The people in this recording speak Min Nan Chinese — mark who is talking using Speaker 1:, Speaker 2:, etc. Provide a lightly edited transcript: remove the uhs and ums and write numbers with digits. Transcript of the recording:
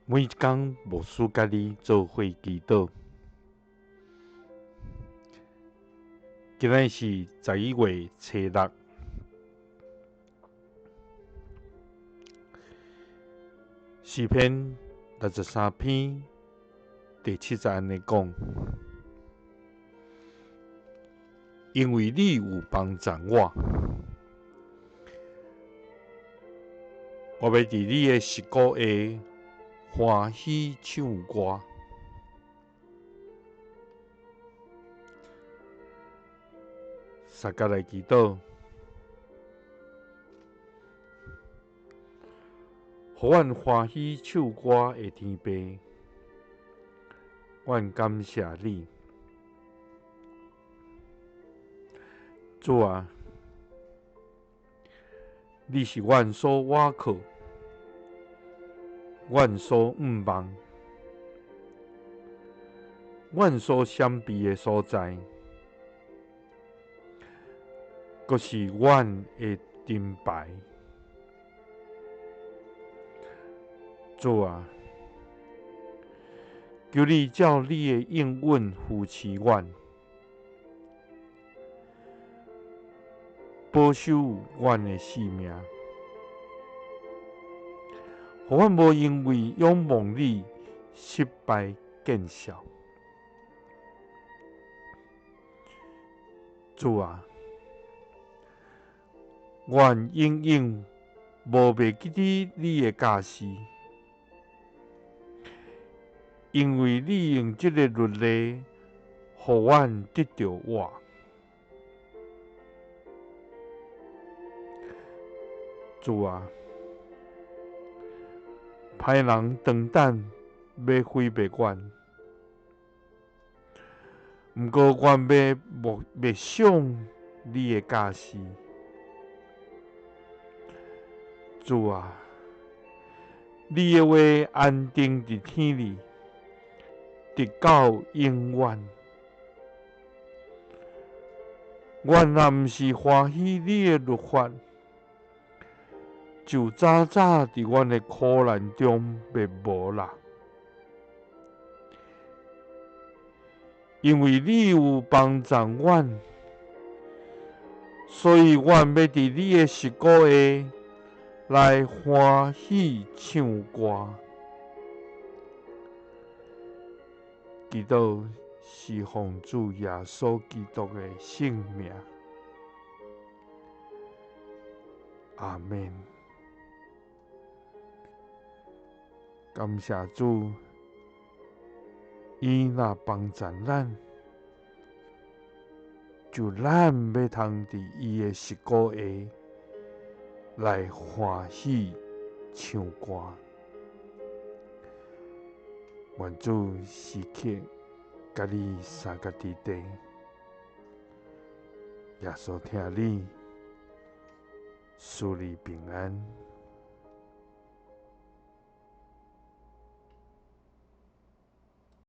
Speaker 1: 每一工牧師佮你做伙祈禱。今仔是11月初六，詩篇63篇第7節按呢講：因為你有幫贊我，我欲佇你的實鼓下歡喜唱歌。相佮來祈禱，予阮歡喜唱歌的天父，阮感謝你，主啊，你是阮所倚靠，阮所向望，阮所閃避的所在，閣是阮的盾牌。主啊，求你照你的應允扶持阮，保守阮的性命，予阮無因為仰望你失敗見笑。主啊，阮永遠無袂記得你的教示，因為你用這个律例，予阮得著活。主啊，歹人長等欲毀滅阮，毋過阮欲默默想你的教示。主啊，你的話安定佇天裡，直到永遠。阮若毋是歡喜你的律法，就早早佇阮的苦難中滅無啦。因為你有幫贊阮，所以阮欲佇你的實鼓下來歡喜唱歌。祈禱是奉主耶穌基督的聖名。阿們。感謝主，伊若幫贊咱，就咱欲通佇伊的實鼓下來歡喜唱歌。願主時刻佮你相佮佇地，耶穌疼你，賜你平安。